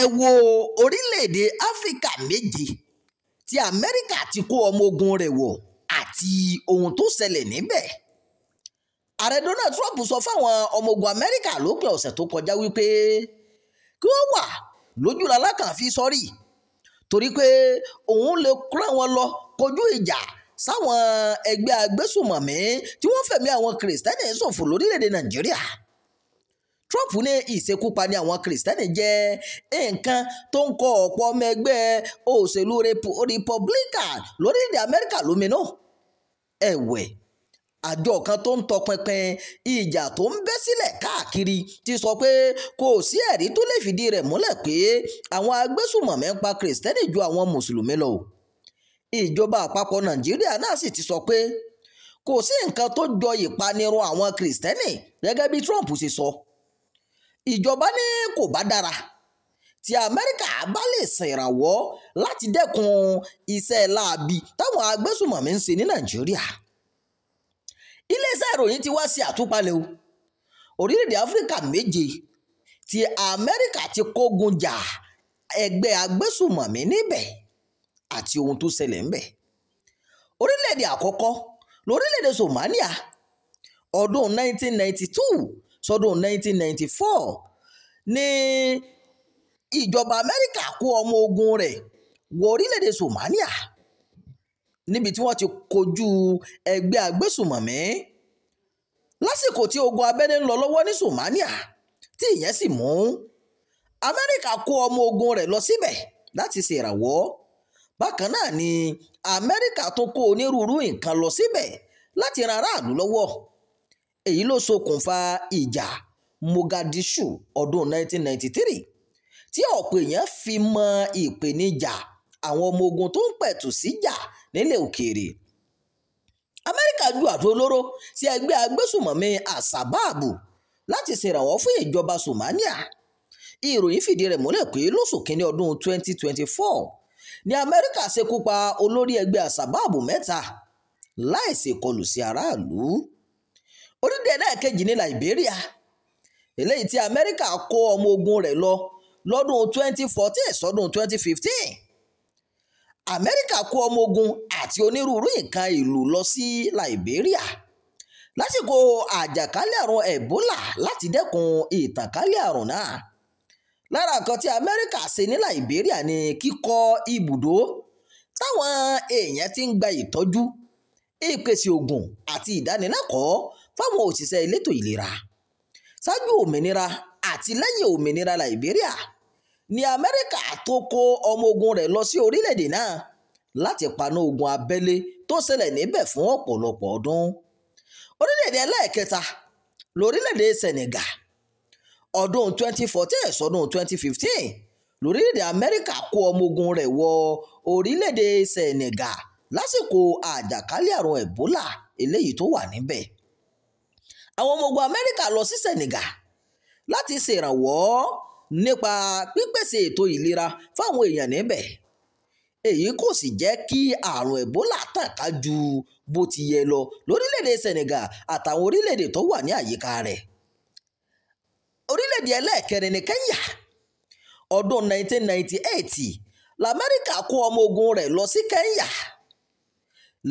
Ẹ wo orílẹ̀-èdè Áfíríkà méje tí Amẹ́ríkà ti kó ọmọ ogun rẹ̀ wọ̀ àti ohun tó ṣẹlẹ̀ níbẹ̀. Ààrẹ Donald Trump sọ fáwọn ọmọ ogun Amẹ́ríkà lópin ọ̀sẹ̀ tó kọjá wípé kí wọ́n wà lójú lalákàn fi sọ́rí, torí pé òun lè kúrò wọn lọ kojú ìjà sáwọn ẹgbẹ́ agbésùmọ̀mí tí wọ́n fẹ̀mí àwọn kìrìsìtẹ́nì ṣòfò lórílẹ̀‐èdè Nàìjíríà. Trump ní ìṣekúpani àwọn kìrìsìtẹ́nì jẹ́ nǹkan tó ń kọ ọ̀pọ̀ ọmọ ẹgbẹ́ òṣèlú Republican lórílẹ̀‐èdè Amẹ́ríkà lóminú. Ẹ̀wẹ̀, àjọ kan tó ń tọpinpin ìjà tó ń bẹ́ sílẹ̀ káàkiri ti sọ pé kò sí ẹ̀rí tó lè fìdí rẹ̀ múlẹ̀ pé àwọn agbésùmọ̀mí ń pa kìrìsìtẹ́nì ju àwọn mùsùlùmí lọ. Ìjọba àpapọ̀ Nàìjíríà náà sì ti sọ pé kò sí nǹkan tó jọ ìpanirun àwọn kìrìsìtẹ́nì gẹ́gẹ́ bí Trump ṣe sọ. Ìjọba ní kò bá dára tí Amẹ́ríkà bá lè ṣèrànwọ́ láti dẹ́kun iṣẹ́ láabi táwọn agbésùmọ̀mí ń ṣe ní Nàìjíríà. Iléeṣẹ́ ìròyìn ti wá sí àtúpalẹ̀ o. Orílẹ̀-èdè Áfíríkà méje tí Amẹ́ríkà ti kógun jà ẹgbẹ́ agbésùmọ̀mí níbẹ̀ àti ohun tó ṣẹlẹ̀ ńbẹ̀. Orílẹ̀-èdè àkọ́kọ́ lórílẹ̀-èdè Somalia, ọdún 1992 sọdún 1994 ní ìjọba Amẹ́ríkà kó ọmọ ogun rẹ̀ wọ orílẹ̀-èdè Somalia níbi tí wọ́n ti kojú ẹgbẹ́ agbésùmọ̀mí lásìkò tí ogun abẹ́lé ń lọ lọ́wọ́ ní Somalia, tí ìyẹn sì mú Amẹ́ríkà kó ọmọ ogun rẹ̀ lọ síbẹ̀ láti ṣèrànwọ́. Bákan náà ni Amẹ́ríkà tó kó onírúurú nǹkan lọ síbẹ̀ láti ran aráàlú lọ́wọ́. Èyí ló ṣokùnfà ìjà Mogadishu ọdún 1993 tí ọ̀pọ̀ èèyàn fi mọ ìpèníjà àwọn ọmọ ogun tó ń pẹ̀tù síjà nílẹ̀ òkèèrè. Amẹ́ríkà ju àdó olóró sí ẹgbẹ́ agbésùmọ̀mí Al-Shabaab láti ṣèrànwọ́ fún ìjọba Somalia. Ìròyìn fìdí rẹ̀ múlẹ̀ pé lóṣù kínní ọdún 2024 ní Amẹ́ríkà ṣekú pa olórí ẹgbẹ́ Al-Shabaab mẹ́ta láìsí ìkọlù sí aráàlú. Orílẹ̀-èdè ẹlẹ́ẹ̀kejì ní Liberia, eléyìí tí Amẹ́ríkà kó ọmọ ogun rẹ̀ lọ lọ́dún 2014 sọ́dún 2015. Amẹ́ríkà kó ọmọ ogun àti onírúurú nǹkan ìlú lọ sí Liberia lásìkò àjàkálẹ̀ àrùn Ebola láti dẹ́kun ìtànkálẹ̀ àrùn náà. Lára nǹkan tí Amẹ́ríkà ṣe ní Liberia ni kíkọ́ ibùdó táwọn èèyàn ti ń gba ìtọ́jú, ìpèsè òògùn àti ìdánilẹ́kọ̀ọ́ fáwọn òṣìṣẹ́ elétò ìlera. Ṣáájú òmìnira àti lẹ́yìn òmìnira Liberia ní Amẹ́ríkà tó kó ọmọ ogun rẹ̀ lọ sí orílẹ̀-èdè náà láti paná ogun abẹ́lé tó ṣẹlẹ̀ níbẹ̀ fún ọ̀pọ̀lọpọ̀ ọdún. Orílẹ̀-èdè ẹlẹ́ẹ̀kẹta lórílẹ̀-èdè Senegal, ọdún 2014 sọdún 2015 lórílẹ̀-èdè Amẹ́ríkà kó ọmọ ogun rẹ̀ wọ orílẹ̀-èdè Senegal lásìkò àjàkálẹ̀ àrùn Ebola eléyìí tó wà níbẹ̀. Àwọn ọmọ ogun Amẹ́ríkà lọ sí Senegal láti ṣèrànwọ́ nípa pípèsè ètò ìlera fáwọn èèyàn níbẹ̀. Èyí kò sì jẹ́ kí àrùn Ebola tàn ká ju bó ti yẹ lọ lórílẹ̀-èdè Senegal àtàwọn orílẹ̀-èdè tó wà ní àyíká rẹ̀. Orílẹ̀-èdè ẹlẹ́ẹ̀kẹrin ní Kenya, ọdún 1998 l'Amẹ́ríkà kó ọmọ ogun rẹ̀ lọ sí Kenya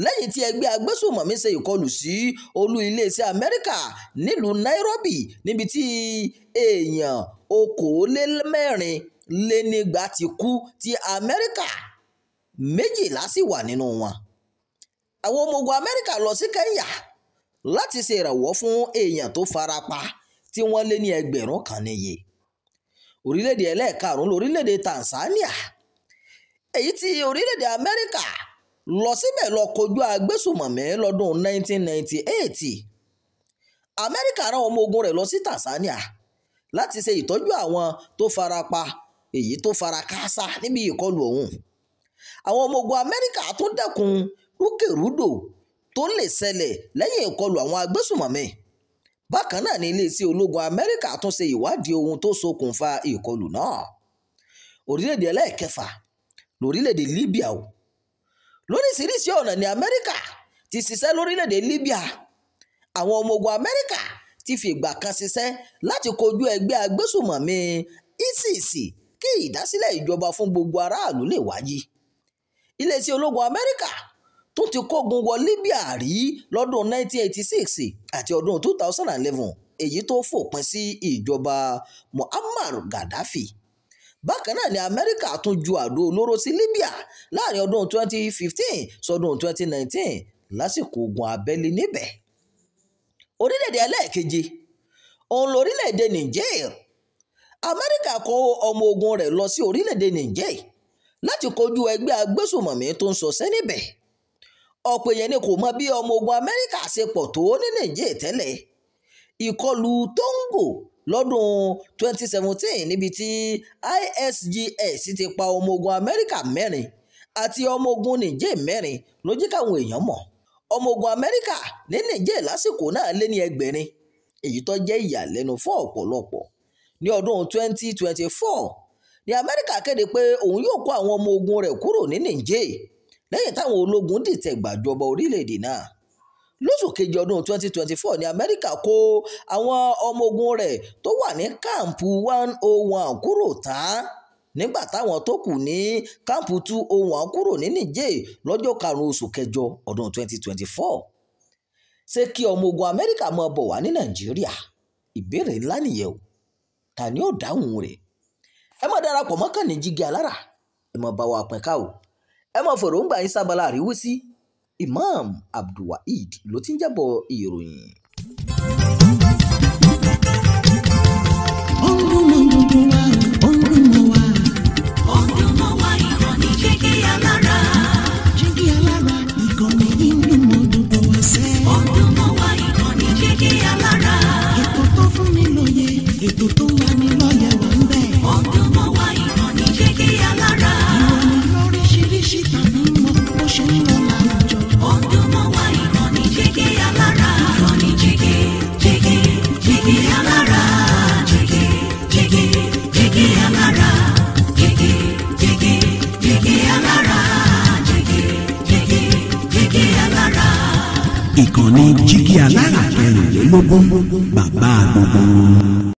lẹ́yìn tí ẹgbẹ́ agbésùmọ̀mí ṣe ìkọlù sí olú iléeṣẹ́ Amẹ́ríkà nílùú Nairobi níbi tí èèyàn 224 ti kú tí Amẹ́ríkà 12 sì wà nínú wọn. Àwọn ọmọ ogun Amẹ́ríkà lọ sí Kenya láti ṣe ìrànwọ́ fún èèyàn tó farapa tí wọ́n lé ní 1,000 níye. Orílẹ̀-èdè ẹlẹ́ẹ̀karùn-ún lórílẹ̀-èdè Tanzania, èyí tí orílẹ̀-èdè Amẹ́ríkà lọ síbẹ̀ lọ kojú agbésùmọ̀mí lọ́dún 1998. Amẹ́ríkà rán ọmọ ogun rẹ̀ lọ sí Tanzania láti ṣe ìtọ́jú àwọn tó farapa èyí tó fara káásá níbi ìkọlù ọ̀hún. Àwọn ọmọ ogun Amẹ́ríkà tún dẹ́kun rúkèrúdò tó lè ṣẹlẹ̀ lẹ́yìn ìkọlù àwọn agbésùmọ̀mí. Bákan náà ni iléeṣẹ́ ológun Amẹ́ríkà tún ṣe ìwádìí ohun tó ṣokùnfà ìkọlù náà. Orílẹ̀-èdè ẹlẹ́ẹ̀kẹfà lórílẹ̀-èdè Libya o. Lóríṣiríṣi ọ̀nà ní Amẹ́ríkà ti ṣiṣẹ́ lórílẹ̀-èdè Libya. Àwọn ọmọ ogun Amẹ́ríkà ti fi ìgbà kan ṣiṣẹ́ láti kojú ẹgbẹ́ agbésùmọ̀mí ISIS kí ìdásílẹ̀ ìjọba fún gbogbo aráàlú lè wáyé. Iléeṣẹ́ ológun Amẹ́ríkà tó ti kógun wọ Libya rí lọ́dún 1986 àti ọdún 2011, èyí tó fòpin sí ìjọba Muammar Gaddafi. Bákan náà ni Amẹ́ríkà tún ju àdó olóró sí Libya láàrin ọdún 2015 sọdún 2019 lásìkò ogun abẹ́lé níbẹ̀. Orílẹ̀-èdè ẹlẹ́ẹ̀keje òun lórílẹ̀-èdè Niger. Amẹ́ríkà kó ọmọ ogun rẹ̀ lọ sí orílẹ̀-èdè Niger láti kojú ẹgbẹ́ agbésùmọ̀mí tó ń ṣọṣẹ́ níbẹ̀. Ọ̀pọ̀ èèyàn ni kò mọ bí ọmọ ogun Amẹ́ríkà ṣe pọ̀ tó ní Niger tẹ́lẹ̀. Ìkọlù Tongo lọ́dún 2017 níbi tí ISGS ti pa ọmọ ogun Amẹ́ríkà 4 àti ọmọ ogun Niger 4 ló jẹ́ káwọn èèyàn mọ̀. Ọmọ ogun Amẹ́ríkà ní Niger lásìkò náà lé ní 8,000, èyí tó jẹ́ ìyàlẹ́nu fún ọ̀pọ̀lọpọ̀. Ní ọdún 2024 ní Amẹ́ríkà kéde pé òun yóò kó àwọn ọmọ ogun rẹ̀ kúrò ní Niger lẹ́yìn táwọn ológun dìtẹ̀ gbàjọba orílẹ̀-èdè náà. Lóṣù kejì ọdún 2024 ní Amẹ́ríkà kó àwọn ọmọ ogun rẹ̀ tó wà ní káàmpù 101 kúrò tán nígbà táwọn tó kù ní káàmpù 201 kúrò ní Niger lọ́jọ́ 5 oṣù kẹjọ ọdún 2024. Ṣé kí ọmọ ogun Amẹ́ríkà máa bọ̀ wá ní Nàìjíríà? Ìbéèrè ńlá nìyẹn o. Ta ni ó dáhùn rẹ̀? Ẹ má darapọ̀ mọ́ kànnì Jígí Alára, ẹ má bá wa pín ká o, ẹ má fèròǹgbà yín sábàlá àríwísí. Imam Abdulwaheed ló ti ń jábọ̀ ìròyìn. Ó ń dún mọ́ gbogbo wa, ó ń dún mọ́ wa. Ó ń dún mọ́ wa, ìkànnì Jígí Alára. Jígí Alára, ìkànnì yìí ń dún mọ́ gbogbo wa sẹ́. Ó ń dún mọ́ wa, ìkànnì Jígí Alára. Ètò tó fún ni lóye, ètò tó ń lani lọ́yẹ̀ wà ń bẹ̀. Ó ń dún mọ́ wa, ìkànnì Jígí Alára. Ìròyìn lóríṣiríṣi tàbí mọ́ bó ṣe ń lọ láwùjọ. Ó ń dún mọ́ wa, ìkànnì Jígí Alára. Ìkànnì Jígí, Jígí, Jígí Alára. Jígí, Jígí, Jígí Alára. Jígí, Jígí, Jígí Alára. Jígí, Jígí, Jígí Alára. Ìkànnì Jígí Alára 24, bàbá gbogbo.